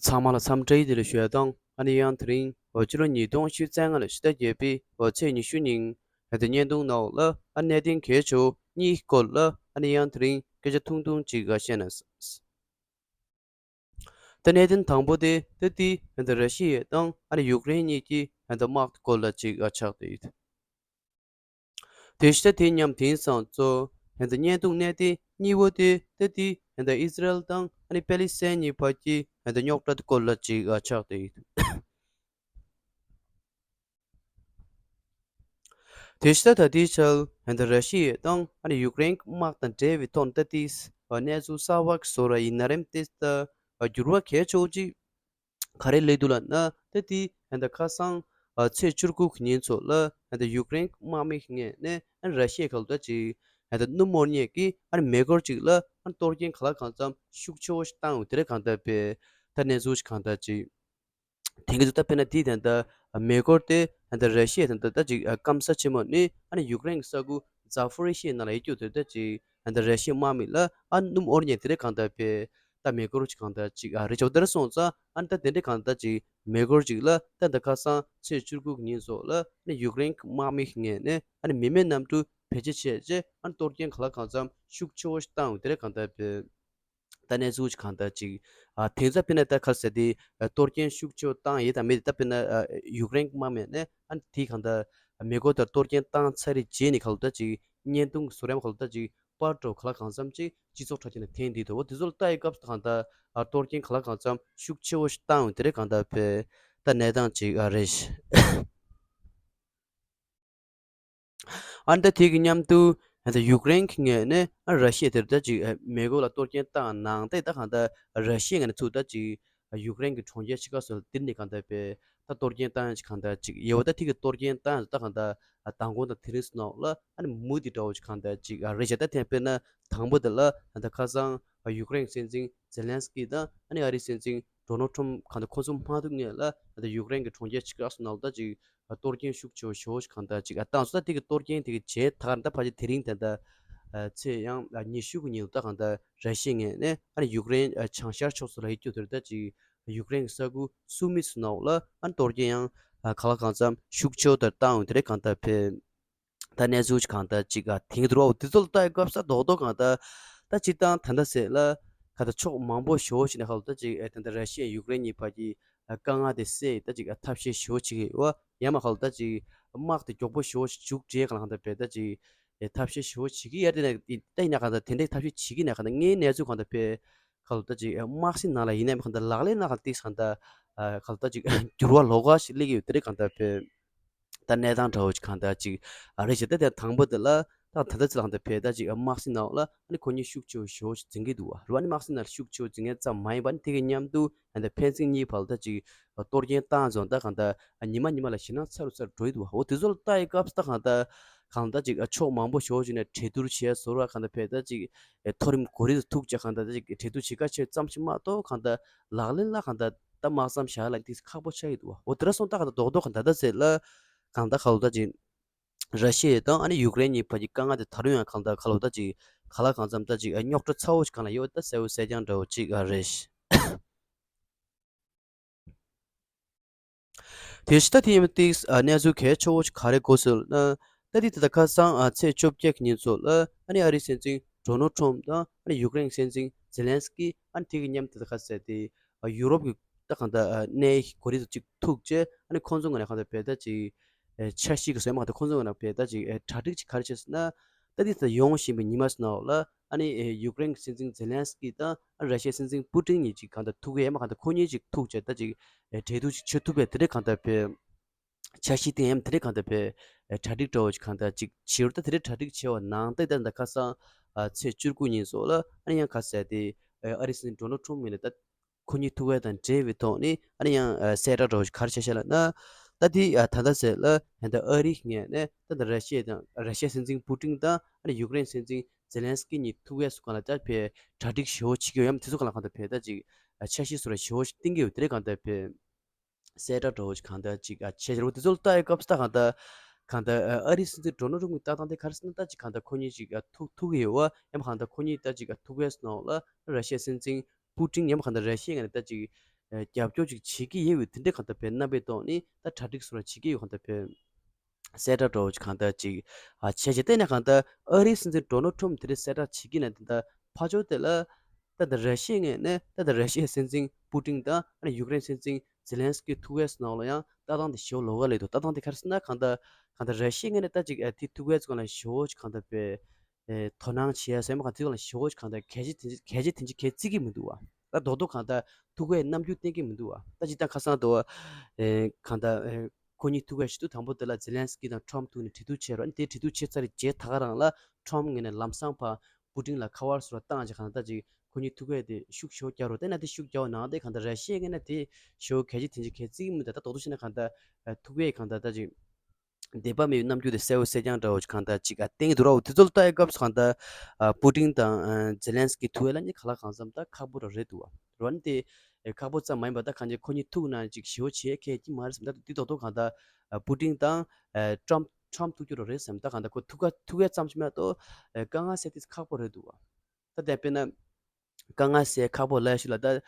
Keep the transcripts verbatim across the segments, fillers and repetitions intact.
ཚང་མ་ལ་འཚམས་འདྲི་བདེ་ལེགས་ཞུ་ཡ་དང་། ཨ་ནི་ཡང་དེ་རིང་འོ་ཕྱི་ལོ་ཉིས་སྟོང་ཉི་ཤུ་རྩ་ལྔ་ལོའི་ཕྱི་ཟླ་བརྒྱད་པའི་འོ་ཚེས་ཉི་ཤུ་ཉིན་ང་ཚོའི་བརྙན་ཐུང་ནང་ལ་ཨ་གནད་དོན་གལ་ཆེ་བོ་གཉིས་སྐོར་ལ་ཨ་ནི་ཡང་དེ་རིང་སྐད་ཆ་ཐུང་ཐུང་ཅིག་བཤད་ན། ད་གནད་དོན་དང་པོ་དེ་ད་ལྟའི་ད་ལྟ་ར་ཤི་ཡ་དང་ཨ་ནི་ཡུཀ་རེན་གཉིས་ཀྱི་ད་ལྟ་དམག་སྐོར་ལ་ཅིག་ཆགས་བསྡད་ཡོད། དེ་ཕྱི་ཟླ་དེ་མཉམ་དེང་སང་གཙོ་ད་ལྟ་བརྙན་ཐུང་གནད་དོན་གཉིས་པོ་དེ་ད་ལྟའི་ད་ལྟ་ཨི་སི་རལ་དང་ཨ་ནི་པེ་ལི་སི་ཐན་གཉིས་བར་གྱི་ད་ལྟ་རྙོག་དྲ་སྐོར་ལ་ཅིག་ཆགས་བསྡད་ཡོད། དེ་ཕྱི་ཟླ་ད་ལྟའི་ཆར་ད་ལྟ་ར་ཤི་ཡ་དང་ཨ་ནི་ཡུཀ་རེན་དམག་དང་འབྲེལ་བའི་ཐོག་ད་ལྟའི་གནས་ཚུལ་གསར་བ་ཞིག་བཟོ་ར་ཡིན་ན་རེམ་དེ་ད་འགྱུར་བ་གལ་ཆེ་བོ་ཅིག་ག་རེ་སླེབས་འདུག་ལབ་ན། ད་ལྟའི་ད་ལྟ་ཁ་སང་ཚེས་བཅུ་དགུ་གི་ཉིན་ཚོ་ལ་ད་ལྟ་ཡུཀ་རེན་དམག་མི་ངོས་ནས་ཨ་ནི་ར་ཤི་ཡ་ཁ་ལོ་ད་ཅིག་ད་ལྟ་སྣུམ་དབོར་མཁན་གྱི་ཨ་ནི་མེ་འཁོར་ཅིག་ལ་ཨ་ནི་གཏོར་སྐྱོན་ག་ལ་གང་འཚམ་ཤུགས་ཆེ་བོ་ཞིག་བཏང་ཡོད། དེ་རེད་གང་ལྟར་བས་ད་གནས་ཚུལ་ཞིག་གང་ལྟར་ཅིག་ཐེངས་ཀྱི་འདུག་ད་དཔེར་ན་དེའི་ད་ལྟ་མེ་འཁོར་དེ་ད་ལྟ་ར་ཤི་ཡའི་ད་ལྟ་ད་ཅིག་སྐམ་ས་ཆེན་མོ་ནི་ཨ་ནི་ཡུཀ་རེན་གྱི་ས་ཁུལ་ཛ་ཕོ་རི་ཤི་ཡའི་ནང་ལ་ཡོད་རྒྱུ་དེ་ད་ཅིག་ད་ལྟ་ར་ཤི་ཡའི་དམག་མི་ལ་ཨ་ནི་སྣུམ་དབོར་མཁན་དེ་རེད་གང་ལྟར་བས་ད་མེ་འཁོར་ཅིག་གང་ལྟར་ཅིག་ཨ་རེད་ཆོག་དེ་རེད་སོང་ཙང་ཨ་ནི་ད་དེ་འདྲའི་གང་ལྟར་ཅིག་མེ་འཁོར་ཅིག་ལ་ད་ལྟ་ཁ་སང་ཚེས་བཅུ་དགུ་གི་ཉིན་སོགས་ལ་ཨ་ནི་ཡུཀ་རེན་གྱི་དམག་མི་ངོས་ནས་ཨ་ནི་མི་མེད་གནམ་གྲུ་བེད་སྤྱོད་བྱས་རྗེས་ཨ་ནི་གཏོར་སྐྱོན་ག་ལ་གང་འཚམ་ཤུགས་ཆེ་བོ་ཞིག་བཏང་ཡོད། དེ་རེད་གང་ལྟར་བས། ད་གནས་ཚུལ་གང་ལྟར་ཅིག་ཨ་དེང་སང་དཔེར་ན་ད་ག་རེ་ཟེར་དེ་ཨ་གཏོར་སྐྱོན་ཤུགས་ཆེ་བོ་བཏང་ཡོད་དང་མེད་དེ་ད་དཔེར་ན་ཨ་ཡུཀ་རེན་དམག་མི་ནས་ཨ་དེ་གང་ལྟར་མེ་འཁོར་དེར་གཏོར་སྐྱོན་བཏང་ཚར་རེད་རྗེས་ནས་ག་ལ་ད་ཅིག་བརྙན་ཐུང་གི་བཟོ་རིམ་ག་ལ་ད་ཅིག་པར་འདྲ་བོ་ག་ལ་གང་འཚམ་ཅིག་སྤྱི་ཚོགས་ཁྲོད་ཀྱི་ནང་ཐོན་བསྡད་འདུག་འོ་དེ་ཚོ་ལ་ལྟ་ཡི་སྐབས་སུ་གང་ལྟར་ཨ་གཏོར་སྐྱོན་ག་ལ་གང་འཚམ་ཤུགས་ཆེ་བོ་ཞིག་བཏང་ཡོད། དེ་རེད་གང་ལྟར་བས་ད་གནས་སྟངས་ཅིག་ཨ་རེད། ཨ་ནི་ད་དེ་གི་མཉམ་དུ་ཨ་ད་ཡུཀ་རེན་གྱི་ངོས་ནས་ཨ་ར་ཤི་ཡ་དེར་ད་ཅིག་ཨ་མེ་འཁོར་ལ་གཏོར་སྐྱོན་བཏང་ནང་དེ་ད་གང་ལྟར་ར་ཤི་ཡའི་ངོས་ནས་ཚུར་ད་ཅིག་ཨ་ཡུཀ་རེན་གྱི་གྲོང་ཁྱེར་ཕྱེད་ཀ་སོགས་ལ་དེར་ནས་གང་ལྟར་བས་ད་གཏོར་སྐྱོན་བཏང་ཡ་ཅིག་གང་ལྟར་ཅིག་ཡོད་པ། ད་དེ་གི་གཏོར་སྐྱོན་བཏང་ཡ་ད་གང་ལྟར་ཨ་མདང་དགོང་དང་དེ་རིང་སོགས་ནང་ལ་ཨ་ནི་མུ་མཐུད་འདྲ་བོ་ཅིག་གང་ལྟར་ཅིག་ཨ་རེད་བྱས། ད་དེ་དཔེར་ན་དང་པོ་དེ་ལ་ད་ཁ་སང་ཨ་ཡུཀ་རེན་གྱི་སྲིད་འཛིན་ཛེ་ལན་སི་ཀི་དང་ཨ་ནི་ཨ་རིའི་སྲིད་འཛིན་ཌོ་ནལ་ཊམ་གང་ལྟར་ཁོང་ཚོ་མ་ཐུག་སྔོན་ལ་ད་ཡུཀ་རེན་གྱི་གྲོང་ཁྱེར་ཕྱེད་ཀ་སོགས་ནང་ལ་ད་ཅིག་གཏོར་སྐྱོན་ཤུགས་ཆེ་བོ་ཞེ་པོ་ཞིག་གང་ལྟར་ཅིག་ཨ་བཏང་སོང་། ད་དེ་གི་གཏོར་སྐྱོན་དེ་གི་རྗེས་ད་ག་རང་ད་ཕལ་ཆེར་དེ་རིང་ད་ལྟ་ཨ་ཚེས་ཡང་ཨ་ཉི་ཤུ་གི་ཉིན་ལ་ད་གང་ལྟར་ར་ཤི་ཡའི་ངོས་ནས་ཨ་ནི་ཡུཀ་རེན་ཨ་བྱང་ཤར་ཕྱོགས་སུ་ལ་ཡོད་རྒྱུ་དེར་ད་ཅིག་ཡུཀ་རེན་གྱི་ས་ཁུལ་སུ་མི་སོགས་ནང་ལ་ཨ་ནི་གཏོར་སྐྱོན་ཡང་ཨ་ག་ལ་གང་འཚམ་ཤུགས་ཆེ་བོ་དེར་བཏང་ཡོད། དེ་རེད་གང་ལྟར་བས། ད་གནས་ཚུལ་གང་ལྟར་ཅིག་ཨ་དེང་དུ་རོ་དེ་ཚོ་ལ་ལྟ་ཡི་སྐབས་སུ་རྡོག་རྡོག་གང་ལྟར་ད་སྤྱིར་བཏང་ད་ལྟ་ཟེར་ལ་ག་ད་ཕྱོགས་མང་པོ་ཞེ་པོ་ཞིག་ནས་ག་ལ་ད་ཅིག་ཨ་ད་ལྟ་ར་ཤི་ཡ་ཡུཀ་རེན་གཉིས་བར་གྱི་ཨ་དཀའ་ངལ་དེ་སེལ་ད་ཅིག་ཨ་ཐབས་ཤེས་ཞེ་པོ་བྱེད་ཀྱི་ཡོད། ཡང་མ་ག་ལ་ད་ཅིག་དམག་དེ་མགྱོགས་པོ་ཞེ་པོ་ཞིག་མཇུག་སྒྲིལ་ག་ལ་གང་ལྟར་བས་ད་ཅིག་ཨ་ཐབས་ཤེས་ཞེ་པོ་བྱེད་ཀྱི་ཡོད། དེ་ནས་ད་ཡིན་ན་གང་ལྟར་དེ་འདྲའི་ཐབས་ཤེས་བྱེད་ཀྱི་ན་གང་ལྟར་ངའི་གནས་ཚུལ་གང་ལྟར་བས་ག་ལ་ད་ཅིག་ཨ་དམག་སྲིད་ནང་ལ་ཡིན་ནའི་གང་ལྟར་ལག་ལེན་ནང་གང་ལྟར་ཏིག་གང་ལྟར་ཨ་ག་ལ་ད་ཅིག་འགྱུར་བ་ལོགས་ཀ་ཞིག་སླེབས་ཀྱི་ཡོད། དེ་རེད་གང་ལྟར་བས། ད་གནས་སྟངས་འདྲ་བོ་ཅིག་གང་ལྟར་ཅིག་ཨ་རེད་བྱས། ད་དེ་དང་པོ་དེ་ལ་ད་ད་ལྟ་ཚེ་ལ་གང་ལྟར་བས་ད་ཅིག་དམག་སྲིད་ནང་ལ་ཨ་ནི་ཁོ་གཉིས་ཤུགས་ཆེ་བོ་ཞེ་པོ་ཞིག་འཛིང་གི་འདུག་བ། རེད་བ། ཨ་ནི་དམག་སྲིད་ནང་ལ་ཤུགས་ཆེ་བོ་འཛིང་མཁན་ཙམ་མ་ཡིན་པ་ཨ་ནི་དེ་གི་མཉམ་དུ་ཨ་ནི་ཕན་ཚུན་གཉིས་བར་ལ་ད་ཅིག་གཏོར་སྐྱོན་བཏང་ཙང་ད་གང་ལྟར་ཨ་ཉི་མ་ཉི་མ་ལ་ཞེད་སྣང་ཚ་རུ་ཚ་རུ་འགྲོ་ཡི་འདུག་བ། འོ་དེ་ཚོ་ལ་ལྟ་ཡི་སྐབས་སུ་ད་གང་ལྟར་གང་ལྟར་ཅིག་ཨ་ཕྱོགས་མང་པོ་ཞེ་པོ་ཅིག་ནས་གྲོས་བསྡུར་བྱས་བཟོ་ར་གང་ལྟར་བས་ད་ཅིག་ཨ་མཐོ་རིམ་གོ་རིམ་དུ་ཐུག་བྱས་གང་ལྟར་ད་ཅིག་གྲོས་བསྡུར་བྱེད་ཁ་ཆེ་ཙམ་ཞིག་མ་གཏོགས་གང་ལྟར་ལག་ལེན་ལ་གང་ལྟར་ད་དམག་མཚམས་བཞག་ལ་ཏིག་ཁག་པོ་ཆགས་ཀྱི་འདུག་བ། འོ་དེ་འདྲ་སོང་ད་གང་ལྟར་རྡོག་རྡོག་གང་ལྟར་ད་ཟེར་ལ་གང་ལྟར་ག་ལ་ད་ཅིག་ར་ཤི་ཡ་དང་ཨ་ནི་ཡུཀ་རེན་གཉིས་བར་གྱི་དཀའ་ངལ་དེ་ད་རུང་ཡང་གང་ལྟར་ག་ལ་ད་ཅིག་ག་ལ་གང་འཚམ་ད་ཅིག་རྙོག་དྲ་ཚ་བོ་ཞིག་གང་ལ་ཡོད་ད་གསལ་བོ་གསལ་རྐྱང་འདྲ་བོ་ཅིག་ཨ་རེད། དེ་ཕྱི་ད་དེ་ཡིན་པ་ཏིག་གནས་ཚུལ་གལ་ཆེ་བོ་ཞིག་ག་རེ་གོ་སོང་ལབ་ན། ད་དེ་ད་ལྟ་ཁ་སང་ཨ་ཚེས་བཅོ་བརྒྱད་ཀྱི་ཉིན་ཚོ་ལ་ཨ་ནི་ཨ་རིའི་སྲིད་འཛིན་ཌོ་ནལ་ཊམ་དང་ཨ་ནི་ཡུཀ་རེན་སྲིད་འཛིན་ཛེ་ལན་སི་ཀི་ཨ་ནི་དེ་གི་མཉམ་དུ་ད་ལྟ་ཁ་ཟེར་ཏེ་ཨ་ཡུ་རོབ་ཀྱི་ད་གང་ལྟར་ཨ་གནད་ཡོད་གོ་རིམ་ཅིག་ཐུག་བྱས་ཨ་ནི་ཁོང་ཚོ་ངོས་ནས་གང་ལྟར་བས་ད་ཅིག་ཨ་འཆར་གཞི་གི་བཟོས་མ་གང་ལྟར་ཁོང་ཚོ་ངོས་ནས་བས་ད་ཅིག་ཨ་གྲ་སྒྲིག་ཅིག་ག་རེ་བྱས་སོང་ན། ད་དེ་ད་ཡོང་བཞིན་པའི་ཉི་མ་ཚོ་ནང་ལ་ཨ་ནི་ཨ་ཡུཀ་རེན་གྱི་སྲིད་འཛིན་ཛེ་ལན་སི་ཀི་དང་ཨ་ར་ཤི་ཡའི་སྲིད་འཛིན་པུ་ཏིན་གཉིས་ཅིག་གང་ལྟར་ཐུག་ཡས་མ་གང་ལྟར་ཁོ་གཉིས་ཅིག་ཐུག་བྱས་ད་ཅིག་ཨ་འབྲེལ་གཏུག་ཅིག་བྱེད་ཐུབ་པའི་དེ་འདྲའི་གང་ལྟར་བས། འཆར་གཞི་སྟེང་ཡང་དེ་འདྲའི་གང་ལྟར་བས་གྲ་སྒྲིག་འདྲ་བོ་ཞིག་གང་ལྟར་ཅིག་བྱེད་རུ། ད་དེ་འདྲའི་གྲ་སྒྲིག་བྱས་པ་ནང་ད་ད་ད་ཁ་སང་ཨ་ཚེས་བཅུ་དགུ་ཉིན་སོགས་ལ་ཨ་ནི་ཡང་ཁ་གསལ་ཏེ་ཨ་རིའི་སྲིད་འཛིན་ཌོ་ནལ་ཊམ་ངོས་ནས་ད་ཁོ་གཉིས་ཐུག་ཡས་དང་འབྲེལ་བའི་ཐོག་ནས་ཨ་ནི་ཡང་ཨ་གསལ་བསྒྲགས་འདྲ་བོ་ཞིག་ག་རེ་བྱས་ཤག་ལབ་ན། ད་དེ་ཨ་ད་ལྟ་ཟེར་ལ་ད་ལྟ་ཨ་རིའི་ངོས་ནས་ད་ལྟ་ར་ཤི་ཡ་དང་ར་ཤི་ཡའི་སྲིད་འཛིན་པུ་ཏིན་དང་ཨ་ནི་ཡུཀ་རེན་སྲིད་འཛིན་ཛེ་ལན་སི་ཀི་གཉིས་ཐུག་ཡས་སུ་གང་ལ་ད་བས་གྲ་སྒྲིག་ཞེ་པོ་བྱེད་ཀྱི་ཡོད་ཡམ། དེ་ཚོ་གང་ལ་གང་ལྟར་བས་ད་ཅིག་ཨ་འཆར་གཞི་བཟོ་ར་ཞེ་པོ་ཞིག་བཏིང་གི་ཡོད། དེ་འདྲའི་གང་ལྟར་བས། གསལ་བསྒྲགས་འདྲ་བོ་ཞིག་གང་ལྟར་ཅིག་ཨ་བྱས་རེད། འོ་དེ་ཚོ་ལ་ལྟ་ཡི་སྐབས་སུ་ད་གང་ལྟར་གང་ལྟར་ཨ་ཨ་རིའི་སྲིད་འཛིན་ཌོ་ནལ་ཊམ་གྱི་ལྟ་སྟངས་དེ་ག་རེ་ཟེར་ན། ད་ཅིག་གང་ལྟར་ཁོ་གཉིས་ཅིག་ཨ་ཐུག་ཐུག་གི་ཡོད་པ་ཡང་མ་གང་ལྟར་ཁོ་གཉིས་ད་ཅིག་ཨ་ཐུག་པའི་ནང་ལ་ར་ཤི་ཡའི་སྲིད་འཛིན་པུ་ཏིན་ཡང་མ་གང་ལྟར་ར་ཤི་ཡའི་ངོས་ནས་ད་ཅིག་ རྒྱབ་སྐྱོར་ཅིག་བྱེད་ཀྱི་ཡོད་པའི་དེ་འདྲའི་གང་ལྟར་བའི་རྣམ་པའི་ཐོག་ནས་ད་གྲ་སྒྲིག་སོགས་ལ་བྱེད་ཀྱི་ཡོད། གང་ལྟར་བའི་གསལ་བསྒྲགས་འདྲ་བོ་ཅིག་གང་ལྟར་ཅིག་ཨ་བྱས་བྱས། དེ་ནས་གང་ལྟར་ཨ་རིའི་སྲིད་འཛིན་ཌོ་ནལ་ཊམ་དེ་འདྲའི་གསལ་བསྒྲགས་བྱེད་ཀྱི་ན་དེ་འདྲ་ཕར་ཕྱོགས་དེ་ལ་ད་ལྟ་ར་ཤི་ཡའི་ངོས་ནས་ད་ལྟ་ར་ཤི་ཡའི་སྲིད་འཛིན་པུ་ཏིན་དང་ཨ་ནི་ཡུཀ་རེན་སྲིད་འཛིན་ཛེ་ལན་སི་ཀི་ཐུག་ཡས་ནང་ལ་ཡང་ལྟ་སྟངས་དེ་ཞེ་པོ་ལོགས་ཀ་སླེབས་འདུག་ལྟ་སྟངས་དེ་ག་རེ་ཟེར་ན་གང་ལྟར་གང་ལྟར་ར་ཤི་ཡའི་ངོས་ནས་ད་ཅིག་ཨ་དེ་ཐུག་ཡས་ཚོ་ལ་ཞེ་པོ་ཅིག་གང་ལྟར་བའི་ཨེ་དོ་སྣང་བྱེད་ཡ་ཟེར་མ་གང་ཚིག་ལ་ཞེ་པོ་གང་ལྟར་གལ་ཆེ་དེ་གལ་ཆེ་དེ་འདྲ་གལ་བརྩི་གི་མི་འདུག་བ། ད་རྡོག་རྡོག་གང་ལྟར་ཐུག་པའི་རྣམ་འགྱུར་བསྟན་གྱི་མི་འདུག་བ། ད་ཇི་ལྟར་ཁ་སང་དུ་ཨེ་གང་ལྟར་ཨེ་ཁོ་གཉིས་ཐུག་པའི་ཞུ་དུས་དང་པོ་དེ་ལ་ཛེ་ལན་སི་ཀི་དང་ཊམ་ཐུག་ནས་གྲོས་བསྡུར་བྱས་རོགས་དེ་གྲོས་བསྡུར་བྱས་ཚར་རྗེས་ད་ག་རང་ལ་ཊམ་ངོས་ནས་ལམ་སང་ཕར་པུ་ཏིན་ལ་ཁ་པར་སོགས་བཏང་རྗེས་གང་ལྟར་ཅིག་ཁོ་གཉིས་ཐུག་པའི་དེ་ཤུགས་ཞེ་པོ་རྒྱག་རོགས་དེ་ན་དེ་ཤུགས་རྒྱག་པ་ནང་དེ་གང་ལྟར་ར་ཤི་ཡའི་ངོས་ནས་དེ་ཞེ་པོ་གལ་ཆེ་དེ་འདྲ་གལ་བརྩི་གི་མི་འདུག་ད་རྡོག་རྡོག་བཤད་ན་གང་ལྟར་ཨེ་ཐུག་པའི་གང་ལྟར་ད་ཅིག་འདོད་པ་མེད་པའི་རྣམ་འགྱུར་དེ་གསལ་པོ་གསལ་རྐྱང་འདྲ་བོ་ཅིག་གང་ལྟར་ཅིག་ཨ་བསྟན་གྱི་འདུག་ར། འོ་དེ་ཚོ་ལ་ལྟ་ཡི་སྐབས་སུ་གང་ལྟར་ཨ་པུ་ཏིན་དང་ཨ་ཛེ་ལན་སི་ཀི་ཐུག་ཡས་ལ་ནི་གང་ལ་གང་འཚམ་ད་ཁག་པོ་ར་རེད་འདུག་བ། ར་ནི་དེ་ཨེ་ཁག་པོ་ཙམ་མ་ཡིན་པ་ད་གང་ཅི་ཁོ་གཉིས་ཐུག་ན་ཅིག་ཞེ་པོ་བྱེད་མཁན་གྱི་མ་རེད་བསམ། ད་དེ་རྡོག་རྡོག་གང་ལྟར་ཨ་པུ་ཏིན་དང་ཨ་ཊམ་ཊམ་ཐུག་རྒྱུ་ར་རེད་བསམ། ད་གང་ལྟར་ཁོ་ཐུག་ག་ཐུག་ཡས་ཙམ་ཞིག་མ་གཏོགས་ཨེ་དཀའ་ངལ་སེལ་དུས་ཁག་པོ་རེད་འདུག་བ། ད་དེ་དཔེར་ན། དཀའ་ངལ་སེལ་ཁག་པོ་ལབ་ཞུ་ལ་ད།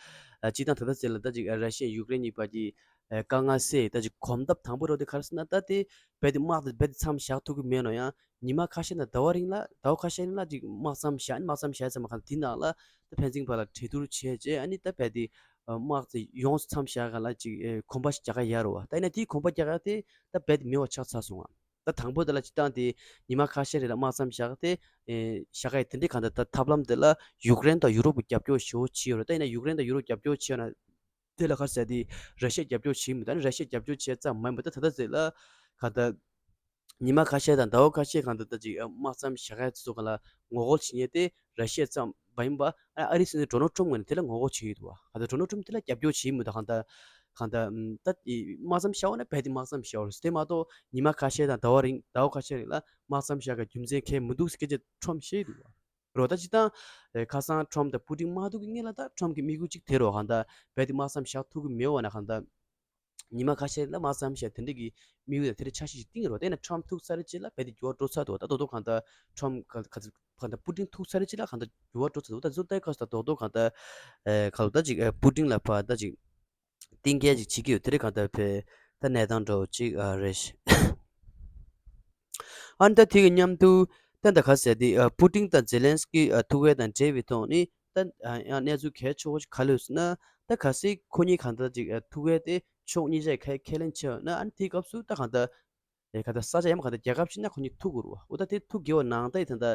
ཨ་སྤྱིར་བཏང་ད་ལྟ་ཟེར་ལ་ད་ཅིག་ཨ་ར་ཤི་ཡ་ཡུཀ་རེན་གཉིས་བར་གྱི་ཨ་དཀའ་ངལ་སེལ་ད་ཅིག་གོམ་སྟབས་དང་པོ་རོ་དེ་ག་རེ་ཟེར་ན་ད་དེ་རྦད་དེ་དམག་དེ་རྦད་དེ་མཚམས་བཞག་ཐུབ་ཀྱི་མེད་ན་ཡང་ཉི་མ་ཁ་ཤས་དང་ཟླ་བ་རིང་ལ་ཟླ་བ་ཁ་ཤས་རིང་ལ་ཅིག་དམག་མཚམས་བཞག་དམག་མཚམས་བཞག་ཚར་མ་གང་དེ་ནང་ལ་ད་ཕན་ཚུན་བར་ལ་གྲོས་བསྡུར་བྱས་རྗེས་ཨ་ནི་ད་རྦད་དེ་ཨ་དམག་དེ་ཡོངས་སུ་མཚམས་བཞག་ག་ལ་ཅིག་ཨེ་གོམ་པ་ཞིག་རྒྱག་ག་ཡ་རོ་བ། ད་ཡིན་ན་དེའི་གོམ་པ་རྒྱག་ཡ་དེ་ད་རྦད་དེ་མེད་པ་ཆགས་ཚར་སོང་བ། ད་དང་པོ་དེ་ལ་སྤྱིར་བཏང་དེ་ཉི་མ་ཁ་ཤས་རེ་ལ་དམག་མཚམས་བཞག་སྟེ་ཨེ་བཞག་ག་ཡི་དེ་འདྲའི་གང་ལྟར་ད་ཐབས་ལམ་དེ་ལ་ཡུཀ་རེན་དང་ཡུ་རོབ་ཀྱི་རྒྱབ་སྐྱོར་ཞེ་པོ་ཅིག་ཡོད་རེད། ད་ཡིན་ན་ཡུཀ་རེན་དང་ཡུ་རོབ་རྒྱབ་སྐྱོར་བྱས་ན་དེ་ལ་ག་རེ་ཟེར་དེ་ར་ཤི་ཡ་རྒྱབ་སྐྱོར་བྱེད་མི་ད་ནི་ར་ཤི་ཡ་རྒྱབ་སྐྱོར་བྱས་ཙམ་མ་ཡིན་པ་ད་ད་ལྟ་ཟེར་ལ་གང་ལྟར་ཉི་མ་ཁ་ཤས་དང་ཟླ་བ་ཁ་ཤས་གང་ལྟར་ད་ཅིག་དམག་མཚམས་བཞག་ཡ་དེ་ཚོ་གང་ལ་ངོ་རྒོལ་བྱེད་མཁན་དེ་ར་ཤི་ཡ་ཙམ་མ་ཡིན་པ་ཨ་རིའི་སྲིད་འཛིན་ཌོ་ནལ་ཊམ་ངོས་ནས་དེ་ལ་ངོ་རྒོལ་བྱེད་ཀྱི་འདུག་བ། གང་ལྟར་ཌོ་ནལ་ཊམ་དེ་ལ་རྒྱབ་སྐྱོར་བྱེད་མི་འདུག་གང་ལྟར། གང་ལྟར་ཨམ་ད་དེ་དམག་མཚམས་བཞག་འོ་ན་རྦད་དེ་དམག་མཚམས་བཞག་འོ་རེད། དེ་མ་གཏོགས་ཉི་མ་ཁ་ཤས་དང་ཟླ་བ་རིང་ཟླ་བ་ཁ་ཤས་རིང་ལ་དམག་མཚམས་བཞག་གི་རྒྱུ་མཚན་གང་ཡང་མི་འདུག་ཟེར་སྐད་ཆ་ཊམ་བཤད་འདུག་བ། རོ་ད་སྤྱིར་བཏང་ཨེ་ཁ་སང་ཊམ་དང་པུ་ཏིན་དམག་འཐུག་གི་སྔོན་ལ་ད་ཊམ་གི་དམིགས་ཡུལ་གཅིག་དེ་རོ། གང་ལྟར་རྦད་དེ་དམག་མཚམས་བཞག་ཐུབ་ཀྱི་མེད་འོ་ན་གང་ལྟར་ཉི་མ་ཁ་ཤས་ལ་དམག་མཚམས་བཞག་དེ་འདྲ་གི་དམིགས་ཡུལ་དང་དེ་འདྲ་འཆར་གཞི་ཞིག་བཏིང་རོ། དེ་ན་ཊམ་ཐུག་ཚར་རྗེས་ལ་རྦད་དེ་འགྱུར་བ་འགྲོ་ཚར་འདུག་ད་རྡོག་རྡོག་གང་ལྟར་ཊམ་ག་ག་གང་ལྟར་པུ་ཏིན་ཐུག་ཚར་རྗེས་ལ་གང་ལྟར་འགྱུར་བ་འགྲོ་ཚར་འདུག་ད་གཟོད་ལྟ་ཡི་སྐབས་སུ་ད་རྡོག་རྡོག་གང་ལྟར་ཨེ་ག་ལ་ད་ཅིག་ཨེ་པུ་ཏིན་ལ་ཕར་ད་ཅིག་གཏིང་སྐྱེལ་ཅིག་བྱེད་ཀྱི་ཡོད། དེ་རིང་གང་ལྟར་བས་ད་གནས་སྟངས་འདྲ་བོ་ཅིག་ཨ་རེད། ཨ་ནི་ད་དེ་གི་མཉམ་དུ་ད་ད་ག་ཟེར་དེ་ཨ་པུ་ཏིན་དང་ཛེ་ལན་སི་ཀི་ཨ་ཐུག་ཡས་དང་འབྲེལ་བའི་ཐོག་ནས་ད་ཨ་ཡང་གནས་ཚུལ་གལ་ཆེ་བོ་ཞིག་ག་རེ་ཡོད་ཟེར་ན། ད་གལ་སྲིད་ཁོ་གཉིས་གང་ལྟར་ཅིག་ཨ་ཐུག་ཡས་དེ་ཕྱོགས་གཉིས་ཆ་ཁས་ཁས་ལེན་བྱས་ཡོད་ན་ཨ་ནི་དེའི་སྐབས་སུ་ད་གང་ལྟར་ཨེ་གང་ལྟར་ས་ཆ་ཡང་གང་ལྟར་རྒྱལ་ཁབ་ཅིག་ན་ཁོ་གཉིས་ཐུག་དགོས་རེད་བ། འོ་ད་དེ་ཐུག་དགོས་པ་ནང་ལྟར་ཡིན་ད་ལྟ་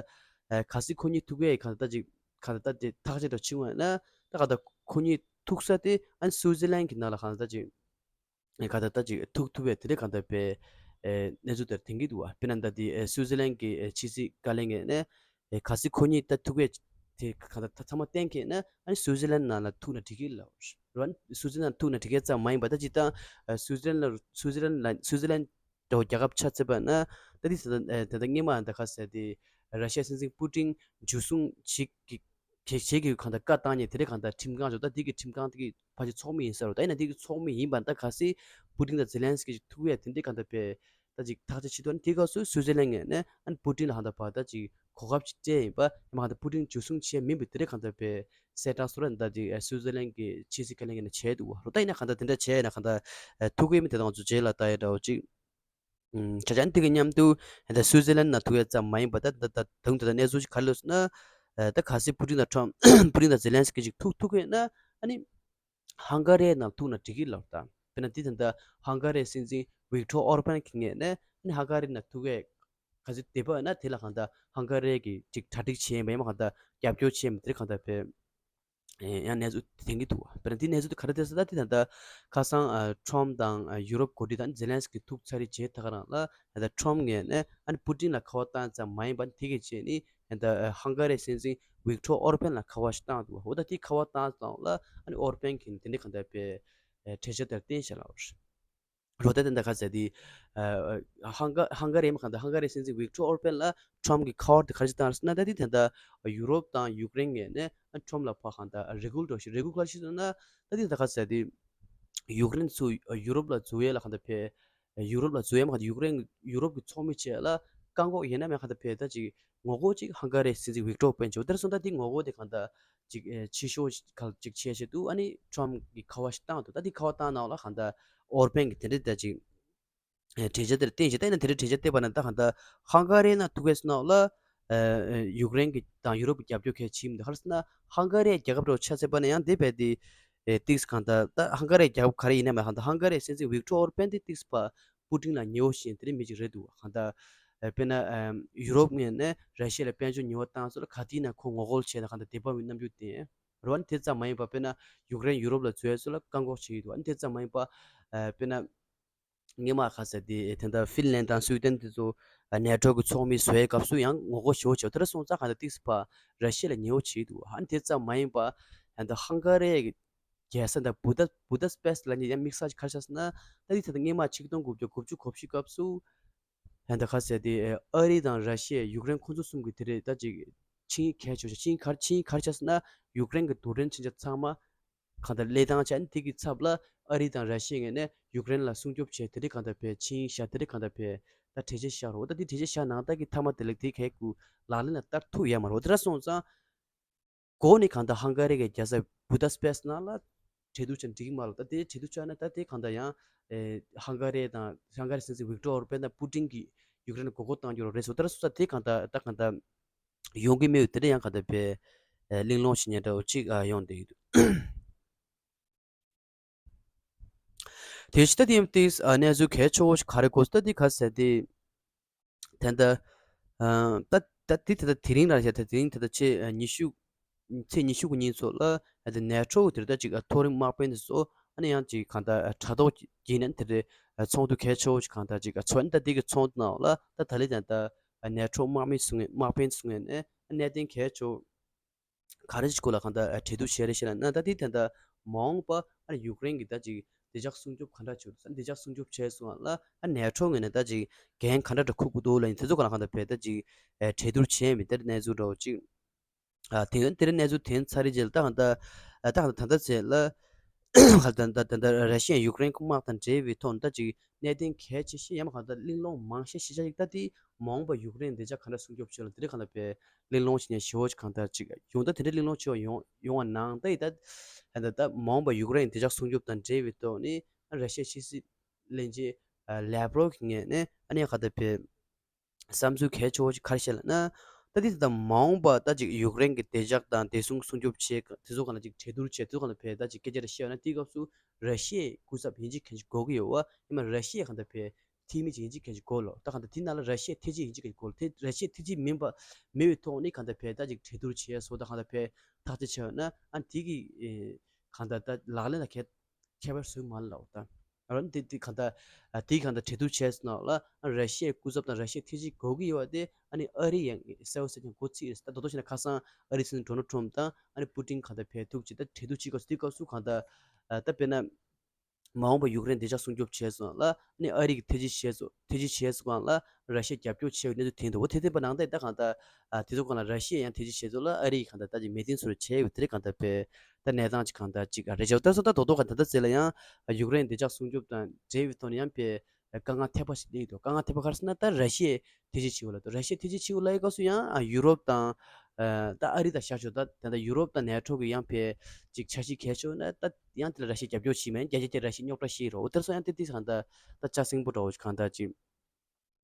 ཨེ་གལ་སྲིད་ཁོ་གཉིས་ཐུག་ཡས་གང་ལྟར་ཅིག་གང་ལྟར་དེ་ཐག་བཅད་འདྲ་བྱུང་བ་ན་ད་གང་ལྟར་ཁོ་གཉིས་ཐུག་ས་དེ་ཨ་ནི་སུའུ་ཙི་ལན་གྱི་ནང་ལ་གང་ལྟར་ཅིག་ཨེ་གང་ལྟར་ད་ཅིག་ཐུག་ཐུབ་པའི་དེ་འདྲ་གང་ལྟར་པའི་ཨེ་གནས་ཚུལ་དེར་ཐོན་གྱི་འདུག་བ། དཔེར་ན་ད་དེ་ཨེ་སུའུ་ཙི་ལན་གྱི་ཨེ་ཕྱི་སྲིད་བཀའ་བློན་ངོས་ནས་ཨེ་གལ་སྲིད་ཁོ་གཉིས་ད་ཐུག་པའི་དེ་གང་ལྟར་ད་ཚང་མ་གཏན་འཁེལ་ན་ཨ་ནི་སུའུ་ཙི་ལན་ནང་ལ་ཐུག་ན་འགྲིག་གི་ལབ་རེད་བ། སུའུ་ཙི་ལན་ཐུག་ན་འགྲིག་གི་ཙམ་མ་ཡིན་པ་ད་ཅིག་ད་ཨེ་སུའུ་ཙི་ལན་ལ་སུའུ་ཙི་ལན་ལ་སུའུ་ཙི་ལན་འདྲ་བོ་རྒྱལ་ཁབ་ཆ་བརྩིས་པ་ན་ད་དེ་ད་ད་ད་སྔོན་མ་ད་ག་ཟེར་དེ་ར་ཤི་ཡ་སྲིད་འཛིན་པུ་ཏིན་འཇུ་བཟུང་བྱེད་ཀྱི་གལ་ཆེ་གི་གང་ལྟར་བཀའ་བཏང་ཉེ་དེ་རེད། གང་ལྟར་ཁྲིམས་ཁང་ཚོ་ད་དེ་གི་ཁྲིམས་ཁང་དེ་གི་ཕལ་ཆེར་ཚོགས་མི་ཡིན་ས་རེད། ད་ཡིན་ན་དེ་གི་ཚོགས་མི་ཡིན་པ་ད་གལ་སྲིད་པུ་ཏིན་དང་ཛེ་ལན་སི་ཀི་ཅིག་ཐུག་ཡས་དེ་འདྲའི་གང་ལྟར་པའི་ད་ཅིག་ཐག་གཅོད་བྱེད་དུས་ཨ་ནི་དེ་སྐབས་སུ་སུའུ་ཙི་ལན་ངོས་ནས་ཨ་ནི་པུ་ཏིན་ལ་གང་ལྟར་བར་ད་ཅིག་གོ་སྐབས་ཅིག་སྤྲད་ཡིན་པ་ཡིན་པ་གང་ལྟར་པུ་ཏིན་འཇུ་བཟུང་བྱས་མིན་པའི་དེ་འདྲའི་གང་ལྟར་པའི་གསལ་བསྒྲགས་སུ་ར་ད་ཅིག་སུའུ་ཙི་ལན་གྱི་ཕྱི་སྲིད་བཀའ་བློན་ངོས་ནས་བྱས་འདུག་བ། རོ་ད་ཡིན་ན་གང་ལྟར་དེ་འདྲ་བྱས་ཡིན་ན་གང་ལྟར་ཐུག་གི་མི་དེ་དང་ཚོ་རྗེས་ལ་ལྟ་ཡས་འདྲ་བོ་ཅིག་ཨུམ། ཆ་ཆ་ཨ་ནི་དེ་གི་མཉམ་དུ་ད་སུའུ་ཙི་ལན་ན་ཐུག་ཡས་ཙམ་མ་ཡིན་པ་ད་ད་ད་དུང་ད་ད་གནས་ཚུལ་ཞིག་ག་རེ་ལོས་ན། ད་གལ་སྲིད་པུ་ཏིན་དང་ཁྲོམ་པུ་ཏིན་དང་ཛེ་ལན་སི་ཀི་ཅིག་ཐུག་ཐུག་གི་ཡོད་ན་ཨ་ནི་ཧང་ག་རི་ནང་ཐུག་ན་འགྲིག་གི་ལབ་ད། དཔེར་ན་དེ་ད་ད་ཧང་ག་རི་སྲིད་འཛིན་ཝིག་ཊོར་ཨོར་པན་གྱི་ངོས་ནས་ཨ་ནི་ཧང་ག་རི་ནང་ཐུག་ཡས་གལ་སྲིད་འདོད་པ་ཡོད་ན་དེ་ལ་གང་ལྟར་ཧང་ག་རི་གི་ཅིག་གྲ་སྒྲིག་བྱས་ཡིན་པ་ཡིན་པ་གང་ལྟར་རྒྱབ་སྐྱོར་བྱས་ཡིན་པ་དེ་གང་ལྟར་བས། ཡང་གནས་ཚུལ་དེ་འགི་འདུག་བ། དཔེར་ན་དེ་གནས་ཚུལ་དེ་ག་རེ་དེ་ཟེར་ན་དེ་ད་ལྟ་ཁ་སང་ཨ་ཁྲོམ་དང་ཨ་ཡུ་རོབ་འགོ་ཁྲིད་དང་ཛེ་ལན་སི་ཀི་ཐུག་ཚར་རེད་བྱས་ད་ག་རང་ལ་ད་ལྟ་ཁྲོམ་ངོས་ནས་ཨ་ནི་པུ་ཏིན་ལ་ཁ་པར་བཏང་ཙམ་མ་ཡིན་པ་དེ་གི་རྗེས་ནི་ད་ལྟ་ཧང་ག་རི་སྲིད་འཛིན་ཝིག་ཊོར་ཨོར་པན་ལ་ཁ་པར་ཞིག་བཏང་འདུག་བ། འོ་ད་དེ་ཁ་པར་བཏང་ཙམ་ལ་ཨ་ནི་ཨོར་པན་གྱིས་དེ་འདྲ་གང་ལྟར་པའི་ཨ་གྲོས་འཆར་དེར་བརྟེན་བཞག་ལབ་པ་རེད། རོ་ད་དེ་འདྲ་ག་ཟེར་དེ། ཧང་ག་ཧང་ག་རི་མ་གང་ལྟར་ཧང་ག་རི་སྲིད་འཛིན་ཝིག་ཊོར་ཨོར་པན་ལ་ཁྲོམ་གྱི་ཁ་པར་དེ་ག་རེ་བཏང་ཟེར་ན་ད་དེ་ད་ལྟ་ཡུ་རོབ་དང་ཡུཀ་རེན་ངོས་ནས་ཁྲོམ་ལ་ཕར་གང་ལྟར་རེ་སྐུལ་འགྲོ་ཞིག་རེ་སྐུལ་ག་རེ་ཞིག་ཟེར་ན་ད་དེ་ད་ག་ཟེར་དེ། ཡུཀ་རེན་ཚུར་ཡུ་རོབ་ལ་འཛུལ་ཡས་ལ་གང་ལྟར་ཕེ། ཡུ་རོབ་ལ་འཛུལ་ཡས་མ་གང་ལྟར་ཡུཀ་རེན་ཡུ་རོབ་ཀྱི་ཚོགས་མི་བཅས་ལ་བཀག་འགོག་ཡིན་ན་མེད་གང་ལྟར་ཕེ་ད་ཅིག་ ངོ་རྒོལ་ཅིག་ཧང་ག་རི་སྲིད་འཛིན་ཝིག་ཏོར་ཨོར་བན་བྱས། དེར་སོང་ད་དེ་ངོ་རྒོལ་དེ་གང་ལྟར་ཅིག་ཨེ་ཕྱི་ཤོག་ག་ཅིག་བྱས་བྱས་འདུག་ཨ་ནི་ཊམ་གི་ཁ་པར་ཞིག་བཏང་འདུག་ད་དེ་ཁ་པར་བཏང་ནང་ལ་གང་ལྟར་ཨོར་བན་གི་དེ་འདྲ་ད་ཅིག་གྲོས་འཆར་དེར་བརྟེན་བྱས། ད་ཡིན་ན་དེ་འདྲའི་གྲོས་འཆར་བཏོན་པ་ན་ད་གང་ལྟར་ཧང་ག་རི་ནང་ཐུག་གི་སོང་ན་ལ་ཡུཀ་རེན་གྱི་དང་ཡུ་རོབ་ཀྱི་རྒྱབ་སྐྱོར་གལ་ཆེ་མི་འདུག་ག་རེ་ཟེར་ན་ཧང་ག་རི་རྒྱལ་ཁབ་འདྲ་བོ་ཆ་བཞག་པ་ན་ཡང་དེ་རྦད་དེ་ཏིག་ཙམ་གང་ལྟར་ད་ཧང་ག་རི་རྒྱལ་ཁབ་ག་རེ་ཡིན་ན་མ་གང་ལྟར་ཧང་ག་རི་སྲིད་འཛིན་ཝིག་ཏོར་ཨོར་བན་དེ་ཏིག་ཙམ་པ་པུ་ཏིན་ལ་ཉེ་བོ་ཞིག་དེ་འདྲའི་མི་ཅིག་རེད་འདུག་གང་ལྟར་དཔེར་ན་ཡུ་རོབ་ངོས་ནས་ར་ཤི་ཡ་ལ་དཔལ་འབྱོར་ཉེས་པ་བཏང་ཚུལ་ལ་ག་དུས་ཡིན་ན་ཁོ་ངོ་རྒོལ་བྱས་ན་གང་ལྟར་དེ་བབ་པའི་རྣམ་འགྱུར་བསྟན། རེད་བ། ཨ་ནི་དེ་ཙམ་མ་ཡིན་པ་དཔེར་ན་ཡུཀ་རེན་ཡུ་རོབ་ལ་འཛུལ་ཡས་ཚུལ་ལ་བཀག་འགོག་བྱས་ཡོད་འདུག་ཨ་ནི་དེ་ཙམ་མ་ཡིན་པ་དཔེར་ན། སྔོན་མ་ག་ཟེར་དེ་དེ་འདྲ་ཧྥིན་ལན་དང་སུའི་ཏན་དེ་ཚོ་ནེ་ཊོ་གི་ཚོགས་མི་བཟོ་ཡའི་སྐབས་སུ་ཡང་ངོ་རྒོལ་ཞེ་པོ་བྱས། དེ་འདྲ་སོང་ཙང་གང་ལྟར་ཏིག་ཙམ་པ་ར་ཤི་ཡ་ལ་ཉེ་བོ་བྱས་འདུག་ཨ་ནི་དེ་ཙམ་མ་ཡིན་པ་ཡང་ད་ཧང་ག་རི་གི་རྒྱལ་ས་དང་བུ་ད་བུ་ད་པེ་སི་ལབ་མཁན་ཡང་དམིགས་བསལ་གྱི་ག་རེ་ཆགས་ཟེར་ན། ད་དེ་ད་ལྟ་སྔོན་མ་ཆིག་སྟོང་དགུ་བརྒྱ་དགུ་བཅུ་གོ་བཞི་སྐབས་སུ་ཡང་ད་ག་ཟེར་དེ་ཨ་རི་དང་ར་ཤི་ཡ་ཡུཀ་རེན་ཁོང་ཚོ་གསུམ་གྱི་དེ་རེད་ད་ཅིག་ཆིངས་ཡིག་གལ་ཆེ་ཤོས་ཆིངས་ཡིག་ག་རེ་ཆིངས་ཡིག་ག་རེ་ཆགས་ཟེར་ན་ཡུཀ་རེན་གྱི་རྡུལ་ཕྲན་མཚོན་ཆ་ཚང་མ། གང་ལྟར་བློས་བཏང་བྱས་ནས་དེ་གི་ཚབ་ལ་ཨ་རི་དང་ར་ཤི་ཡའི་ངོས་ནས་ཡུཀ་རེན་ལ་སྲུང་སྐྱོབ་བྱས་དེ་འདྲའི་གང་ལྟར་བྱས་ཆིངས་ཡིག་བཞག་དེ་འདྲའི་གང་ལྟར་བྱས་ད་གྲོས་འཆར་བཞག་རོགས། ད་དེ་གྲོས་འཆར་བཞག་ནང་ལྟར་གྱི་མཐའ་མ་དེ་ལ་དེ་གས་ཀྱི་ལག་ལེན་ལ་བསྟར་ཐུབ་ཡོད་མ་རེད། འོ་དེ་འདྲ་སོང་ཙང་། འགོ་ནས་གང་ལྟར་ཧང་ག་རི་གི་རྒྱལ་ས་བུ་ད་པེ་སི་ནང་ལ་གྲོས་བསྡུར་བྱས་འགྲིག་གི་མ་རེད། ད་དེ་གྲོས་བསྡུར་བྱས་ན་ད་དེ་གང་ལྟར་ཡང་ཧང་ག་རི་དང་ཧང་ག་རི་སྲིད་འཛིན་ཝིག་ཏོར་ཨོར་བན་དང་པུ་ཏིན་གྱིས་ཡུཀ་རེན་ལ་མགོ་སྐོར་གཏོང་རྒྱུ་རེད་ཟེར། འོ་དེ་འདྲ་སོང་ཙང་དེ་གང་ལྟར་ད་གང་ལྟར། ཡོང་གི་མེད་དེ་འདྲ་ཡང་ག་འདྲ་བས་གླེང་སློང་བྱེད་མཁན་འདྲ་བོ་གཅིག་ཡོང་བསྡད་ཡོད་འདུག་དེ་ཕྱི་ད་དེ་ཡང་ཏིག་གནས་ཚུལ་གལ་ཆེ་བོ་ཞིག་ག་རེ་གོ་ད་དེ་ག་ཟེར་དེ་ད་ལྟ་ད་དེ་ད་ལྟ་དེ་རིང་ལ་བྱས་ད་དེ་རིང་ད་ལྟ་ཚེས་ཉི་ཤུ་ཚེས་ཉི་ཤུ་གི་ཉིན་ཚོ་ལ་ད་ནེ་ཊོ་དེར་ད་ཅིག་མཐོ་རིམ་དམག་དཔོན་དེ་ཚོ་ཨ་ནི་ཡང་ཅིག་གང་ལྟར་དྲ་ཐོག་བརྒྱུད་ནས་དེ་རེད་ཚོགས་འདུ་གལ་ཆེ་བོ་ཞིག་གང་ལྟར་ཅིག་ཚོགས་ནས་ད་དེ་གི་ཚོགས་འདུ་ནང་ལ་ད་ད་ལྟ་ད་ལྟ། ནེ་ཊོ་དམག་མི་སོང་ངས་དམག་དཔོན་སོང་ངས་ནས་གནད་དོན་གལ་ཆེ་བོ་ག་རེ་ཞིག་སྐོར་ལ་གང་ལྟར་གྲོས་བསྡུར་བྱས་རེད་ཤེ་ལ་ན་ད་དེ་ད་ལྟ་མ་འོངས་པ་ཨ་ནི་ཡུཀ་རེན་གྱི་ད་ཅིག་བདེ་འཇགས་སྲུང་སྐྱོབ་ག་འདྲ་བྱེད་དགོས་བདེ་འཇགས་སྲུང་སྐྱོབ་བྱས་སོང་ལ་ཨ་ནེ་ཊོ་ངོས་ནས་ད་ཅིག་འགན་ག་འདྲ་འདྲ་འཁུར་དགོས་འདུག་ལ་ཡིན་དེ་ཚོ་ག་ལ་གང་ལྟར་བས་ད་ཅིག་གྲོས་བསྡུར་བྱས་མི་དེར་གནས་ཚུལ་འདྲ་བོ་ཅིག་ཨ་དེ་ཡང་དེ་རིང་གནས་ཚུལ་དེ་ཚར་རེད་རྗེས་ལ་ད་གང་ལྟར་ཨ་ད་གང་ལྟར་ད་ལྟ་ཚེ་ལ་ག་ད་ད་ད་ད་ར་ཤི་ཡ་ཡུཀ་རེན་དམག་དང་འབྲེལ་བའི་ཐོག་ནས་ད་ཅིག་གནད་དོན་གལ་ཆེ་ཤོས་ཡང་མ་གང་ལྟར་གླེང་སློང་མང་ཤས་ཤིག་ཆ་ཞིག་ད་དེ་མ་འོངས་པ་ཡུཀ་རེན་བདེ་འཇགས་ག་འདྲ་སྲུང་སྐྱོབ་བྱེད་ལ་དེ་རིང་གང་ལྟར་བས་གླེང་སློང་བྱེད་མཁན་ཞེ་བོ་ཅིག་གང་ལྟར་ཅིག་ཡོང་ད་དེ་འདྲའི་གླེང་སློང་ཆེ་བ་ཡོང་ཡོང་བ་ནང་ད་ཡི་ད་ད་ད་མ་འོངས་པ་ཡུཀ་རེན་བདེ་འཇགས་སྲུང་སྐྱོབ་དང་འབྲེལ་བའི་ཐོག་ནས་ར་ཤི་ཡ་ཕྱི་སྲིད་བློན་ཆེན་ལེབ་རོབ་ཀྱི་ངོས་ནས་ཨ་ནི་གང་ལྟར་བས། བསམ་ཚུལ་གལ་ཆེ་བོ་ཞིག་ག་རེ་བཤད་ལབ་ན། ད་དེ་ད་མ་འོངས་པ་ད་ཅིག་ཡུཀ་རེན་གྱི་བདེ་འཇགས་དང་བདེ་སྲུང་སྲུང་སྐྱོབ་བྱེད་དེ་ཚོ་གང་ལ་ཅིག་གྲོས་བསྡུར་བྱེད་དེ་ཚོ་གང་ལ་བས་ད་ཅིག་སྐད་ཆ་རེ་བཤད་ཡོད་ན་དེའི་སྐབས་སུ་ར་ཤི་ཡའི་སྐུ་ཚབ་ཡིན་གཅིག་མཁན་ཅིག་དགོས་ཀྱི་ཡོད་བ་ཡིན་ན་ར་ཤི་ཡའི་གང་ལྟར་བས་འཐུས་མི་ཅིག་ཡིན་གཅིག་མཁན་ཅིག་དགོས་ལོ། ད་གང་ལྟར་དེ་ནང་ལ་ར་ཤི་ཡའི་ཐེ་ཇུས་ཡིན་གཅིག་མཁན་ཅིག་དགོས་ལོ། དེ་ར་ཤི་ཡའི་ཐེ་ཇུས་མིན་པ་མེད་པའི་ཐོག་ནས་གང་ལྟར་བས་ད་ཅིག་གྲོས་བསྡུར་བྱས་སོ་ད་གང་ལྟར་བས་ཐག་གཅོད་བྱས་ཡོད་ན་ཨ་དེ་གི་གང་ལྟར་ད་ལག་ལེན་ལ་ཁྱད་ཁྱད་པར་བཟོས་མ་ལབ་ད། ཨ་རོ་འདི་འདི་གང་ལྟར་ཨ་དེའི་གང་ལྟར་གྲོས་བསྡུར་བྱས་སོང་ལ་ཨ་ར་ཤི་ཡའི་སྐུ་ཚབ་དང་ར་ཤི་ཡའི་ཐེ་ཇུས་དགོས་ཀྱི་ཡོད་པ་དེ་ཨ་ནི་ཨ་རི་ཡང་གསལ་པོ་གསལ་རྐྱང་གོ་ཚིག་རེད། ད་དོ་དོ་བྱས་ན་ཁ་སང་ཨ་རི་སྲིད་འཛིན་ཌོ་ནལ་ཊམ་དང་ཨ་ནི་པུ་ཏིན་གང་ལྟར་བས་ཐུག་ཅིག་ད་གྲོས་བསྡུར་བྱེད་སྐབས་སུ་དེའི་སྐབས་སུ་གང་ལྟར་ཨ་ད་དཔེར་ན་མ་འོངས་པ་ཡུཀ་རེན་བདེ་འཇགས་སྲུང་སྐྱོབ་བྱས་སོང་ལ་ཨ་ནི་ཨ་རི་གི་ཐེ་ཇུས་བྱས་སོང་ཐེ་ཇུས་བྱས་སོང་གང་ལ་ར་ཤི་ཡ་རྒྱབ་སྐྱོར་བྱས་པའི་གནས་ཚུལ་ཐོན་འདུག་འོ་དེ་ཐོན་པ་ནང་ལྟར་ད་གང་ལྟར་ཨ་དེ་ཚོ་གང་ལ་ར་ཤི་ཡ་ཡང་ཐེ་ཇུས་བྱས་སོང་ལ་ཨ་རི་གང་ལྟར་ད་ཅིག་མོས་མཐུན་སོར་བྱས་ཡོད་དེ་རེད་གང་ལྟར་བས། ད་གནས་སྟངས་ཅིག་གང་ལྟར་ཅིག་རེད་ཤག་ད་སོ་ད་རྡོག་རྡོག་ག་ད་ལྟ་ཟེར་ལ་ཡང་ཡུཀ་རེན་བདེ་འཇགས་སྲུང་སྐྱོབ་དང་འབྲེལ་བའི་ཐོག་ནས་ཡང་པའི་དཀའ་ངལ་ཐེབས་པ་ཞིག་སླེབས་འདུག་དཀའ་ངལ་ཐེབས་པ་ག་རེ་ཟེར་ན་ད་ར་ཤི་ཡས་ཐེ་ཇུས་བྱེད་དགོས་ལ་འདུག་ར་ཤི་ཡས་ཐེ་ཇུས་བྱེད་དགོས་ལ་ཡི་སྐབས་སུ་ཡང་ཡུ་རོབ་དང་ད་ཨ་རི་དང་བཞག་ཆོག་ད་ད་ལྟ་ཡུ་རོབ་དང་ནེ་ཊོ་གི་ཡང་པའི་ཅིག་འཆར་གཞི་གལ་ཆེ་ན་ད་ཡང་དེ་ལ་ར་ཤི་ཡས་རྒྱབ་སྐྱོར་བྱེད་མིན་རྒྱ་ཆེ་ར་ཤི་ཡས་རྙོག་དྲ་ཞིག་རོ་འོ་དེར་སོང་ཡང་དེ་དེ་གང་ལྟར་ད་ལྕགས་སྲིན་པོ་འདྲ་བོ་ཞིག་གང་ལྟར་ཅིག་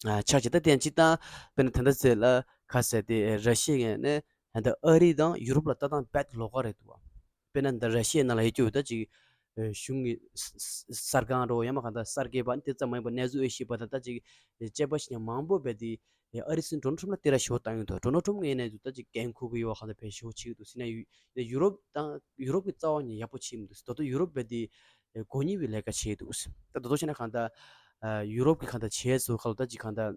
ཆགས་བྱས་ད་དེ་ཡང་སྤྱིར་བཏང་དཔེར་ན་ད་ལྟ་ཟེར་ལ་ཁ་ཟེར་ཏེ་ར་ཤི་ཡ་ནས་ད་ལྟ་ཨ་རི་དང་ཡུ་རོབ་ལ་ལྟ་སྟངས་རྦད་ལོགས་ཀ་རེད་འདུག་དཔེར་ན་ད་ར་ཤི་ཡའི་ནང་ལ་ཡོད་རྒྱུ་ད་ཅིག་གཞུང་གི་གསར་ཁང་རོ་ཡང་མ་གང་ལྟར་གསར་འགོད་པ་དེ་ཙམ་མ་ཡིན་པར་གནས་ཚུལ་ཨེ་ཤེས་པ་དང་ད་ཅིག་དཔྱད་པ་ཞིག་ཡང་མང་པོ་རྦད་དེ་ཨ་རི་སྲིད་འཛིན་ཌོ་ནལ་ཊམ་ལ་དེ་ར་ཞུ་བ་བཏང་ཡོད་འདུག་ཌོ་ནལ་ཊམ་ངོས་ནས་ད་ཅིག་འགན་འཁུར་གི་ཡོད་པ་གང་ལྟར་བས་ཞུ་བ་བྱེད་ཀྱི་འདུག་ཟེར་ན་ཡུ་ཡུ་རོབ་དང་ཡུ་རོབ་ཀྱི་རྩ་བ་ནས་ཡག་པོ་བྱེད་མི་འདུག་ད་དུང་ཡུ་རོབ་རྦད་དེ་ཨེ་མགོ་རྙོག་པའི་ལས་ཀ་བྱས་འདུག་ད་དོ་དོ་བྱས་ན་གང་ལྟར་ཨ་ཡུ་རོབ་ཀྱི་གང་ལྟར་བྱས་སོ་ག་ལ་ད་ཅིག་གང་ལྟར་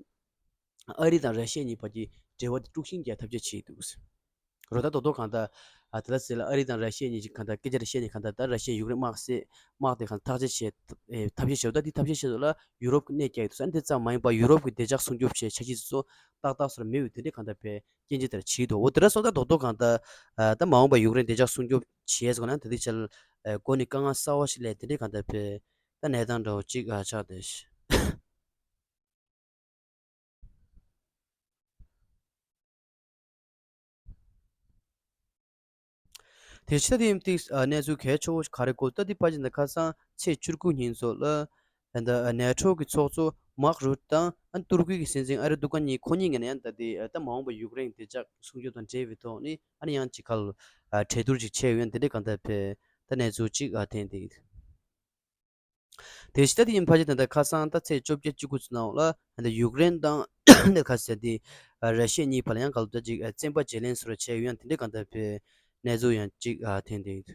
ཨ་རི་དང་ར་ཤི་ཡ་གཉིས་བར་གྱི་འབྲེལ་བ་དེ་དཀྲུག་ཤིང་རྒྱག་ཐབས་ཤེས་བྱས་འདུག་རོ་ད་དོ་དོ་གང་ལྟར་ཨ་ད་ལྟ་ཟེར་ལ་ཨ་རི་དང་ར་ཤི་ཡ་གཉིས་ཀྱིས་གང་ལྟར་སྐད་ཆ་རེ་བཤད་ནས་གང་ལྟར་ད་ར་ཤི་ཡ་ཡུཀ་རེན་དམག་སེ་དམག་དེ་གང་ལྟར་ཐག་གཅོད་བྱས་ཨེ་ཐབས་ཤེས་བྱས་འདུག་ད་དེ་ཐབས་ཤེས་བྱས་འདུག་ལ་ཡུ་རོབ་ཀྱི་གནད་བསྐྱལ་འདུག་ས་འདི་ཙམ་མ་ཡིན་པར་ཡུ་རོབ་ཀྱི་བདེ་འཇགས་སྲུང་སྐྱོབ་བྱས་འཆར་གཞི་དེ་ཚོ་ཏག་ཏག་སོར་མེད་པའི་དེ་འདྲའི་གང་ལྟར་བས་སྐྱོན་ཅི་ལྟར་བྱས་འདུག་འོ་དེ་འདྲ་སོང་ད་རྡོག་རྡོག་གང་ལྟར་ཨ་ད་མ་འོངས་པ་ཡུཀ་རེན་བདེ་འཇགས་སྲུང་སྐྱོབ་བྱས་སོང་ན་ད་ལྟའི་ཆར་ཨ་མགོ་ནས་དཀའ་ངལ་གསར་བ་ཞིག་སླེབས་དེ་འདྲའི་གང་ལྟར་བས་ད་གནས་སྟངས་འདྲ་བོ་གཅིག་ཨ་ཆགས་བསྡད་ཤག་དེ་ཕྱི་ད་དེ་ཡིན་ཏིག་གནས་ཚུལ་གལ་ཆེ་བོ་ག་རེ་གོ་ད་དེ་ཕ་ཅི་ད་ཁ་སང་ཚེས་བཅུ་དགུ་ཉིན་ཚོ་ལ་ད་ནེ་ཊོ་གི་ཚོགས་གཙོ་མཱག་རུད་དང་ཨ་ཏུར་ཀི་གི་སྲིད་འཛིན་ཨ་རི་དུ་ཀན་གཉིས་ཁོ་གཉིས་ངས་ནས་ཡང་ད་དེ་ད་མ་འོངས་པ་ཡུཀ་རེན་དེ་ཅག་སྲུང་སྐྱོབ་དང་འབྲེལ་བའི་ཐོག་ནས་ཨ་ནི་ཡང་ཅིག་ག་ལ་གྲོས་བསྡུར་ཅིག་བྱས་ཡོད་དེ་འདྲའི་གང་ལྟར་བས་ད་གནས་ཚུལ་ཅིག་ཨ་ཐེན་དེ། དེ་ཕྱི་ད་དེ་ཡིན་ཕ་ཅི་ད་ད་ཁ་སང་ད་ཚེས་བཅོ་བརྒྱད་བཅུ་དགུ་ཚོ་ནང་ལ་ད་ཡུཀ་རེན་དང་ད་ཁ་སང་དེ་ར་ཤི་ཡ་གཉིས་བར་ལ་ཡང་ག་ལ་ད་ཅིག་བཙན་པ་བརྗེ་ལེན་སོར་བྱས་ཡོད་ཡང་དེ་འདྲའི་གང་ལྟར་བས་གནས་ཚུལ་ཡང་ཅིག་ཨ་ཐེན་དེ། དེ་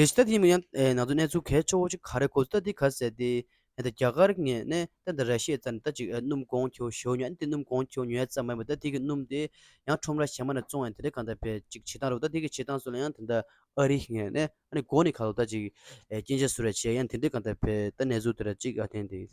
ཕྱི་ད་དེ་ཡིན་ཡང་ང་ཚོ་གནས་ཚུལ་གལ་ཆེ་བོ་ཅིག་ག་རེ་གོ་ད་དེ་ག་ཟེར་དེ་ད་རྒྱ་གར་ངོས་ནས་ད་ད་ར་ཤི་ཡ་རྩ་ནས་ད་ཅིག་སྣུམ་གོང་ཆེ་བོ་ཞོ་ཉོ་དེ་སྣུམ་གོང་ཆེ་བོ་ཉོ་ཡ་ཙམ་མ་ཡིན་པ་ད་དེ་གི་སྣུམ་དེ་ཡང་ཁྲོམ་ར་གཞན་མ་ནས་བཙོང་ཡ་དེ་འདྲའི་གང་ལྟར་བས་ཅིག་བྱེད་སྟངས་རེད་ད་དེ་གི་བྱེད་སྟངས་སུ་ལ་ཡང་ད་ད་ཨ་རི་ངོས་ནས་ཨ་ནི་འགོ་ནས་ག་ལ་ད་ཅིག་སྐྱིན་ཆ་སོར་བྱས་ཡང་དེ་འདྲའི་གང་ལྟར་བས་ད་གནས་ཚུལ་དེ་ར་ཅིག་ཨ་ཐེན་དེ།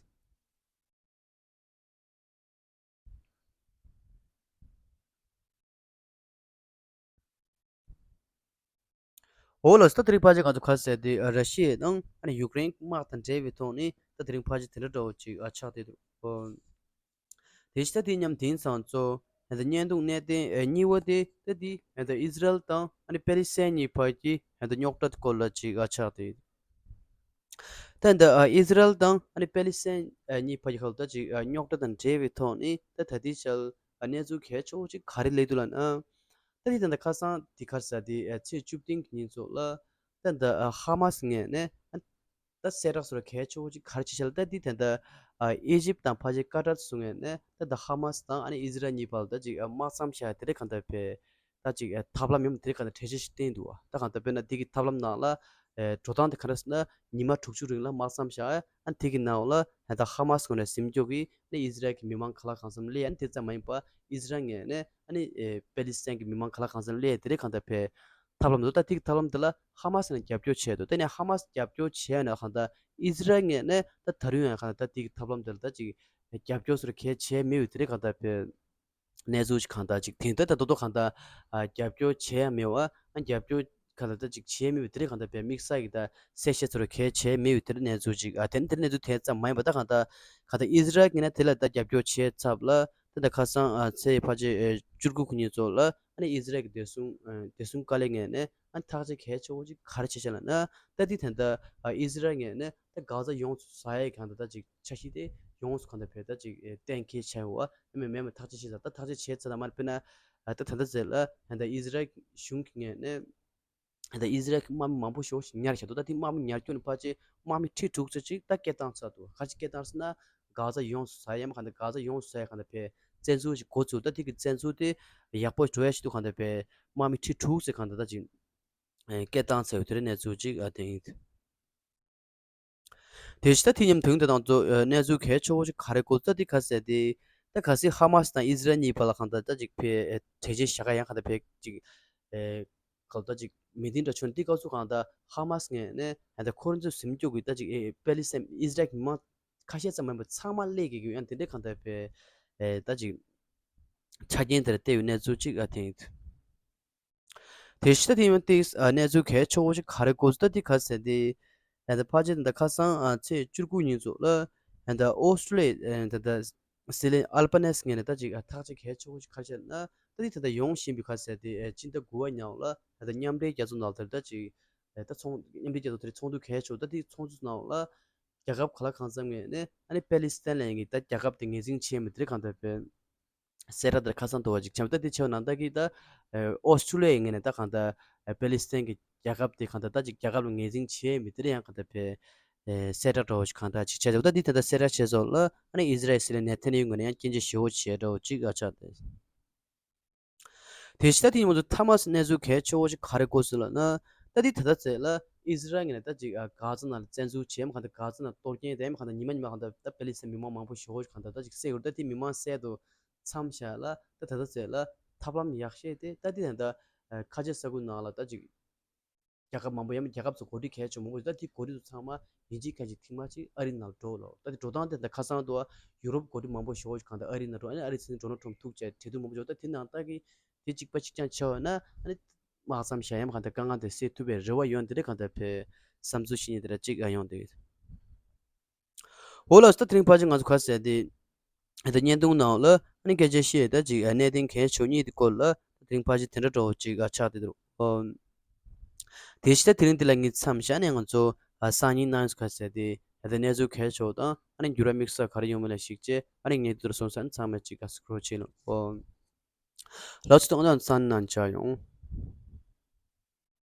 འོ་ལགས་སོ། ད་དེ་རིང་ཕལ་ཆེར་ང་ཚོ་ག་ཟེར་དེ་ར་ཤི་ཡ་དང་ཨ་ནི་ཡུཀ་རེན་དམག་དང་འབྲེལ་བའི་ཐོག་ནས་ད་དེ་རིང་ཕལ་ཆེར་དེ་འདྲ་འདྲ་བོ་ཅིག་ཨ་ཆགས་བསྡད་འདུག་ཨོ། དེ་ཕྱི་ད་དེ་མཉམ་དེང་སང་ཚོ་ད་བརྙན་ཐུང་གནད་དོན་གཉིས་པ་དེ་ད་དེ་ད་ཨི་ཟི་རལ་དང་ཨ་ནི་པེ་ལི་སི་ཐན་གཉིས་བར་གྱི་ད་རྙོག་དྲ་སྐོར་ལ་ཅིག་ཨ་ཆགས་བསྡད། ད་ད་ཨི་ཟི་རལ་དང་ཨ་ནི་པེ་ལི་སི་ཐན་གཉིས་བར་གྱི་ཁ་ལ་ད་ཅིག་རྙོག་དྲ་དང་འབྲེལ་བའི་ཐོག་ནས་ད་ད་ལྟའི་ཆར་གནས་ཚུལ་གལ་ཆེ་བོ་ཅིག་ག་རེ་སླེབས་འདུག་ལབ་ན། ད་དེ་ད་ད་ཁ་སང་དེ་ག་རེ་ཟེར་དེ་ཚེས་བཅུ་བདུན་གྱི་ཉིན་ཚོ་ལ་ད་ད་ཧ་མ་སི་ངོས་ནས་ད་གསལ་བསྒྲགས་སོར་གལ་ཆེ་བོ་ཅིག་ག་རེ་བྱས་ཤག་ལབ་ད་དེ་ད་ད་ཨི་ཇིབ་དང་ཕལ་ཆེར་ཀ་ཏར་སོང་ངོས་ནས་ད་ད་ཧ་མ་སི་དང་ཨ་ནི་ཨི་ཟི་རལ་གཉིས་བར་ལ་ད་ཅིག་དམག་མཚམས་བཞག་དེ་འདྲ་གང་ལྟར་བས། ད་ཅིག་ཐབས་ལམ་ཡོད་མ་དེ་ག་ནས་གྲོས་ཆོད་ཞིག་བཏིང་འདུག་ད་གང་ལྟར་དཔེར་ན་དེ་གི་ཐབས་ལམ་ནང་ལ་འགྲོ་སྟངས་དེ་ག་འདྲ་ཟེར་ན་ཉི་མ་དྲུག་ཅུ་རིང་ལ་དམག་མཚམས་བཞག་ཨ་དེ་གི་ནང་ལ་ད་ཧ་མ་སི་ངོས་ནས་ཟིན་སྐྱོབ་ཀྱིས་ཨ་ནི་ཨི་ཟི་རལ་གྱི་མི་མང་ག་ལ་གང་འཚམ་སླེབས་ཨ་ནི་དེ་ཙམ་མ་ཡིན་པ་ཨི་ཟི་རལ་ངོས་ནས་ཨ་ནི་པེ་ལི་སི་ཐན་གྱི་མི་མང་ག་ལ་གང་འཚམ་སླེབས་དེ་རེད་གང་ལྟར་བས་ཐབས་ལམ་འདུག་ད་དེ་གི་ཐབས་ལམ་དེ་ལ་ཧ་མ་སི་ནས་རྒྱབ་སྐྱོར་བྱས་འདུག་དེ་ནས་ཧ་མ་སི་རྒྱབ་སྐྱོར་བྱས་ནས་གང་ལྟར་ཨི་ཟི་རལ་ངོས་ནས་ད་ད་རུང་ཡང་གང་ལྟར་ད་དེ་གི་ཐབས་ལམ་དེ་ལ་ད་ཅིག་རྒྱབ་སྐྱོར་སོར་གལ་བྱས་མེད་པའི་དེ་རེད་གང་ལྟར་བས། གནས་ཚུལ་ཞིག་གང་ལྟར་ཅིག་དེང་ད་ད་དོ་དོ་གང་ལྟར་ཨ་རྒྱབ་སྐྱོར་བྱས་ཡ་མེད་པ་ཨ་རྒྱབ་སྐྱོར་གང་ལྟར་ད་ཅིག་བྱས་མེད་པའི་དེ་རིང་གང་ལྟར་བས་དམིགས་བསལ་གྱི་ད་གསལ་བཤད་ཚོར་གལ་བྱས་མེད་པའི་དེ་རིང་གནས་ཚུལ་ཅིག་ཨ་དེ་ནི་དེ་རིང་གནས་ཚུལ་དེ་ཙམ་མ་ཡིན་པ་ད་གང་ལྟར་གང་ལྟར་ཨི་ཟི་རལ་གྱི་ནས་དེ་ལ་ད་རྒྱབ་སྐྱོར་བྱས་ཚབ་ལ་ད་ད་ཁ་སང་ཨ་ཚེས་ཕལ་ཆེར་ཨེ་བཅུ་དགུ་གི་ཉིན་ཚོ་ལ་ཨ་ནི་ཨི་ཟི་རལ་གྱི་བདེ་སྲུང་ཨ་བདེ་སྲུང་བཀའ་བློན་ངོས་ནས་ཨ་ཐག་གཅོད་གལ་ཆེ་བོ་ཅིག་ག་རེ་བྱས་ཤག་ལབ་ན་ད་འདི་ད་ལྟ་ཨི་ཟི་རལ་ངོས་ནས་ད་གྷ་ཛ་ཡོངས་སུ་ཟ་ཡའི་གང་ལྟར་ད་ཅིག་འཆར་གཞི་དེ་ཡོངས་སུ་གང་ལྟར་བས་ད་ཅིག་གཏན་འཁེལ་བྱས་ཡོད་པ་མེད་མེད་མེད་ཐག་གཅོད་བྱས་ཚར། ད་ཐག་གཅོད་བྱས་ཚར་ད་མར་དཔེར་ན་ད་ད་ལྟ་ཟེར་ལ་ད་ཨི་ཟི་རལ་གཞུང་གི་ངོས་ནས་ད་ཨི་ཟི་རལ་གྱི་དམག་མི་མང་པོ་ཞིག་ཉར་བཞག་འདུག་ད་དེ་དམག་མི་ཉར་སྐྱོན་ནས་ཕལ་ཆེར་དམག་མི་ཁྲི་དྲུག་ཙམ་ཅིག་ད་སྐད་བཏང་ཚར་འདུག་ག་ཅིག་སྐད་བཏང་ཟེར་ན་གྷ་ཛ་ཡོངས་སུ་ཟ་ཡ་མ་གང་ལྟར་གྷ་ཛ་ཡོངས་སུ་ཟ་ཡ་གང་ལྟར་བས་བཙན་འཛུལ་ཞིག་འགོ་བཙུགས། ད་དེ་གི་བཙན་འཛུལ་དེ་ཡག་པོ་འགྲོ་ཡ་ཞིག་འདུག་གང་ལྟར་བས་དམག་མི་ཁྲི་དྲུག་ཙམ་གང་ལྟར་ད་ཅིག་སྐད་བཏང་ཚར་ཡོད་དེ་རེད་གནས་ཚུལ་ཅིག་ཨ་དེ་ཡིན། དེ་བཞིན་ད་དེ་མཉམ་དུ་དེ་དང་གཙོ་གནས་ཚུལ་གལ་ཆེ་བོ་ཞིག་ག་རེ་གོ་ད་དེ་ག་ཟེར་དེ་ད་གལ་སྲིད་ཧ་མ་སི་དང་ཨི་ཟི་རལ་གཉིས་བར་ལ་གང་ལྟར་ད་ཅིག་ཕེ་གྲོས་ཆོད་བཞག་ག་ཡང་གང་ལྟར་ཕེ་ཅིག་གང་ལྟར་ཅིག་མི་འདི་འདྲ་ཆོན་དེ་སྐབས་སུ་གང་ལྟར་ཧ་མ་སི་ངོས་ནས་ད་ཁོ་རང་ཚོ་ཟིན་སྐྱོབ་ཀྱི་ད་ཅིག་པེ་ལི་སི་ཐན་ཨི་ཟི་རལ་གྱི་མི་མང་ཁ་ཤས་ཙམ་མིན་པ་ཚང་མ་སླེབས་ཀྱི་ཡོད་ཡང་དེ་འདྲའི་གང་ལྟར་ཕེ་ད་ཅིག་ཆ་རྐྱེན་དེར་བལྟས་པའི་གནས་ཚུལ་ཅིག་ཨ་དེ་ཡིན། དེ་ཕྱི་ད་དེ་ཡང་ཏིག་གནས་ཚུལ་གལ་ཆེ་བོ་ཞིག་ག་རེ་གོ་ད་དེ་ག་ཟེར་དེ། ད་ཕལ་ཆེར་ད་ཁ་སང་ཚེས་བཅུ་དགུ་ཉིན་ཚོ་ལ་ད་ཨོ་སི་ཀྲོ་ལི་ཡ་ད་སྲིད་བློན་ཨལ་པ་ནེ་སི་ངོས་ནས་ད་ཅིག་ཐག་གཅོད་གལ་ཆེ་བོ་ཞིག་ག་རེ་བྱས་ན་ད་དེ་ད་ཡོང་བཞིན་པའི་ག་ཟེར་དེ་སྤྱི་ཟླ་དགུ་པ་ཉག་ལ་ད་མཉམ་འབྲེལ་རྒྱལ་ཚོགས་ནང་དེར་ད་ཅིག་ད་ཚོང་མཉམ་འབྲེལ་རྒྱལ་ཚོགས་དེར་ཚོགས་འདུ་གལ་ཆེ་བོ་ད་དེ་ཚོགས་འདུ་ནང་ལ་རྒྱལ་ཁབ་ག་ལ་གང་འཚམ་ངོས་ནས་ཨ་ནི་པེ་ལི་སི་ཐན་ལ་ཡང་གི་ད་རྒྱལ་ཁབ་དེ་ངོས་འཛིན་བྱས་མི་དེ་རེད་གང་ལྟར་བས། གསལ་བསྒྲགས་དེར་ཁ་སང་དུ་བ་ཅིག་བྱས་པ་ད་དེ་ཆེ་བ་ནང་ལྟར་གྱི་ད་ཨོ་སི་ཀྲོ་ལི་ཡའི་ངོས་ནས་ད་གང་ལྟར་པེ་ལི་སི་ཐན་གྱི་རྒྱལ་ཁབ་དེ་གང་ལྟར་ད་ཅིག་རྒྱལ་ཁབ་ལ་ངོས་འཛིན་བྱས་མི་དེ་རེད་ཡང་གང་ལྟར་བས་གསལ་བསྒྲགས་འདྲ་བོ་ཞིག་གང་ལྟར་ཅིག་བྱས་ཙང་ད་དེ་ད་ལྟ་གསལ་བསྒྲགས་བྱས་སོང་ལ་ཨ་ནི་ཨི་ཟི་རལ་སྲིད་བློན་ནེ་ཐན་ཡ་ཧུ་ངོས་ནས་ཡང་སྐྱོན་བརྗོད་ཞེ་བོ་བྱས་འདྲ་བོ་ཅིག་ཨ་ཆགས་ཏེ། དེ་བཞིན་ད་དེ་ཡིན་མ་ཚོ་ཐ་མ་སི་གནས་ཚུལ་གལ་ཆེ་བོ་ཞིག་ག་རེ་གོ་ཟེར་ལབ་ན། ད་དེ་ད་ལྟ་ཚེ་ལ་ཨི་ཟི་རལ་ངོས་ནས་ད་ཅིག་གྷ་ཛ་ནང་ལ་བཙན་འཛུལ་བྱས་མ་གང་ལྟར་གྷ་ཛ་ནང་གཏོར་སྐྱོན་དེ་མ་གང་ལྟར་ཉི་མ་ཉི་མ་གང་ལྟར་ད་པེ་ལི་སི་མི་མང་མང་པོ་ཞེ་བོ་ཞིག་གང་ལྟར་ད་ཅིག་བསད་ཡོད་ད་དེ་མི་མང་བསད་དུ་མཚམས་བཞག་ལ་ད་ད་ལྟ་ཚེ་ལ་ཐབས་ལམ་ཡག་ཤོས་དེ་ད་དེ་ད་ལྟ་ཁ་ཆེ་ས་ཁུལ་ནང་ལ་ད་ཅིག་རྒྱལ་ཁབ་མང་པོ་ཡང་རྒྱལ་ཁབ་ཚོ་འགོ་ཁྲིད་གལ་ཆེ་མང་པོ་ད་དེ་འགོ་ཁྲིད་ཚོ་ཚང་མ་ཡིན་གཅིག་མིན་གཅིག་ཐེངས་མ་གཅིག་ཨ་རི་ནང་འགྲོ་ལོ། ད་དེ་འགྲོ་སྟངས་དེ་ད་ཁ་སང་དུ་ཡུ་རོབ་འགོ་ཁྲིད་མང་པོ་ཞེ་བོ་གང་ལྟར་ཨ་རི་ནང་འགྲོ་ཨ་ནི་ཨ་རི་སྲིད་འཛིན་ཌོ་ནལ་ཊམ་ཐུག་བྱས་གྲོས་བསྡུར་མང་པོ་བྱུང་ད་དེ་ནང་ལྟ་གི་དེ་གཅིག་པ་གཅིག་རྐྱང་བྱས་པ་ན་ཨ་ནི་དམག་མཚམས་བཞག་ཡང་གང་ལྟར་དཀའ་ངལ་དེ་སེལ་ཐུབ་པའི་རེ་བ་ཡོད་འདི་འདྲ་གང་ལྟར་བས་བསམ་ཚུལ་བཤད་མཁན་དེ་འདྲ་གཅིག་ཡོང་འདུག་འོ་ལགས་སོ། ད་དེ་རིང་ཕལ་ཆེར་ང་ཚོ་ག་ཟེར་ཏེ། ད་བརྙན་ཐུང་ནང་ལ་ཨ་ནི་སྐད་ཆ་བཤད་ད་ཅིག་གནད་དོན་གལ་ཆེ་གཉིས་དེ་སྐོར་ལ་ དེ་རིང་ཕལ་ཆེར་དེ་འདྲ་འདྲ་བོ་ཅིག་ཨ་ཆགས་བསྡད་འདུག་ཨོ། དེ་བཞིན་དེ་རིང་འདི་ལ་ངས་མཚམས་བཞག་ནས་ང་ཚོ་ཨ་སང་ཉིན་གནངས་ཉིན་ག་ཟེར་དེ་ད་ལྟ་གནས་ཚུལ་གལ་ཆེ་བ་དང་ཨ་ནི་འགྱུར་བ་དམིགས་བསལ་ག་རེ་ཡོང་མིན་ལ་གཞིགས་བྱས་ཨ་ནི་ངས་འདི་ལྟར་སོང་ཙང་ཚང་མས་ཅིག་ག་སྐོར་བྱེད་ལོ། ཨོ། ལགས་སོ། ད་ང་ཚོ་ནང་ཆ་ཡོང་།